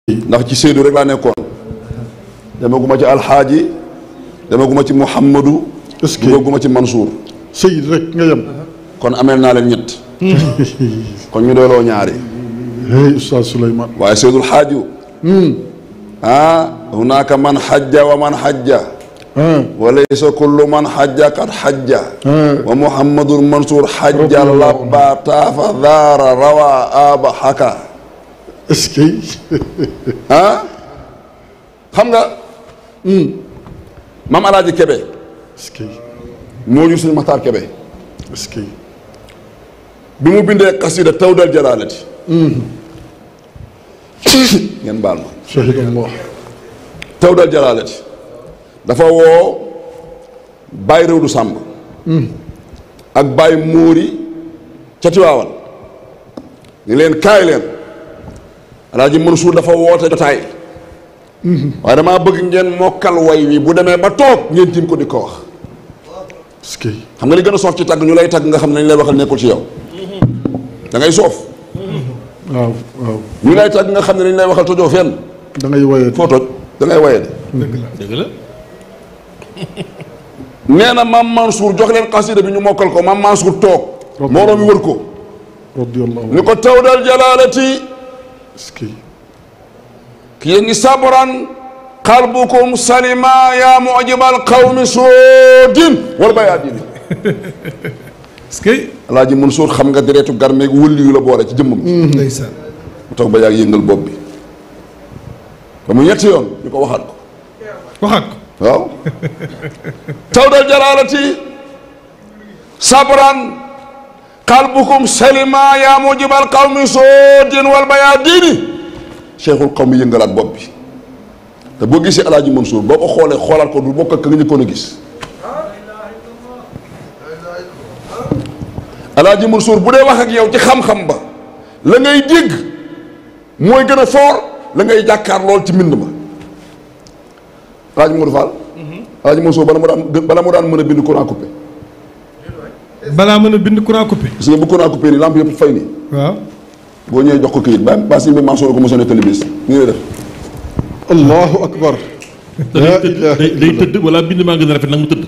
ndax ci Seydou rek laa nekkoon demaguma ci alxaaji demaguma ci Mouhamadou duggaguma ci Mansour Seydou rek nga yem kon ameel naa leen ñett kon ñu doyloo ñaari Oustaz Souleymane waaye Seydul xaaju hunaka man xajja wa man xajja wa laysa kullu man xajja qad xajja wa Mouhamadul Mansour xajja labba taafa daara rawa aba xaka est-ce que xam nga maam Alaaji Kebe est-ce que moo jur suñu Maxtaar Kebe est-ce que bi mu bindee xasida tawdal jalaalati ngeen baal ma shahidallah tawdal jalaalati dafa woo Baye Réwdu Sàmb ak Baye Móori ca Tiwaawan ni leen kaay leen Alaaji Mansuur dafa woote jotaay waaye damaa bëgg ngeen mokkal way wi bu demee ba toog ngeen tiim ko di ko wax est-ce que xam nga li gën a soof ci tàgg ñu lay tàgg nga xam ne nañ lay waxal nekkul ci yow da ngay soof waaw waaw ñu lay tàgg nga xam ne nañ lay waxal tojoo fenn da ngay woyee foo toj da ngay waye de dëgg la nee na maam Mansour jox leen xasida bi ñu mokkal ko maam Mansour toog moroom mi wër ko radiyallahu ni ko tawdal jalaalati est-ce que ki yéen ngi sabran qalbukum salima ya mujibal qawmi soodin wal bayaadini est-ce que Alaaji Mansour xam nga deretu garmeeg wëlli yu la boole ci jëmmam ndeysaan mu toog ba yàgg yëngal bopp bi ba mu ñetti yoon ñu ko waxaat ko waxaat ko waaw tawdal jalaalati sabran qalbukum salima ya mujibal qawmi soodin wal bayaadini cheikhul qawmi yëngalaat bopp bi te boo gisee Alaaji Mansour boo ko xoolee xoolaat ko du bokk ak ka nga njëkkoon a gis Alaaji Mansour bu dee wax ak yow ci xam-xam ba la ngay dégg mooy gën a fort la ngay jàkkaar lool ci mbind ma Alaaji Modou Fall Alaaji Mansour bala mu daan mën a bind courant coupé balaa mën a bind courant coupé gis nga bu courant coupé nii lampe yëpp fay nii waaw boo ñëwee jox ko këyit ba si bi Mansour ko mosoon a télévis nii la def allahu akbar day tëdd wala bind maa gën a rafet nag mu tëdd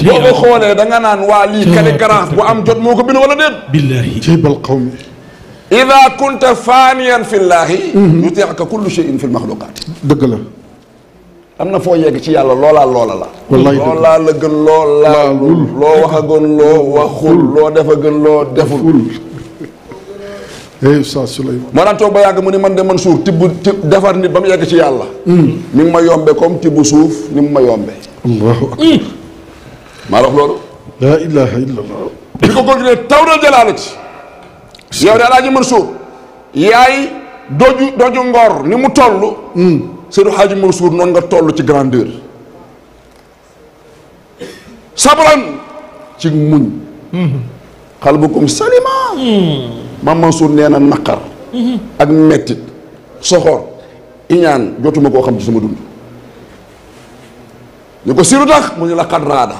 boo ko xoolee da nga naan waa lii calligraphe bu am jot moo ko bind wala déet billahi jibal qawmi ida kunta faniyan fi llaahi yuti'uka kullu shay'in fi lmaxluqaat dëgg la am na foo yegg ci yàlla loolaa loola la wallaay loolaa la gën loolaa loo wax a gën loo waxul loo def a gën loo deful Oustaz Souleymane moo daan toog ba yàgg mu ni man de Mansour tibb defar nit ba mu yegg ci yàlla mi ngi ma yombe comme tibb suuf ni mu ma yombe allahu akbar maa wax loolu laa ilaha illa allah bi ko continué tawdal jalaalati yow de Alaaji Mansour yaay doju ngor ni mu toll Seydou Hadji Mansour noonu nga toll ci grandeur sabran ci muñ xalbukum salima Maam Mansour nee na naqar ak mettit soxor iñaan jotuma koo xam ci sama dund ñu ko siru tax mu ñu la xat raada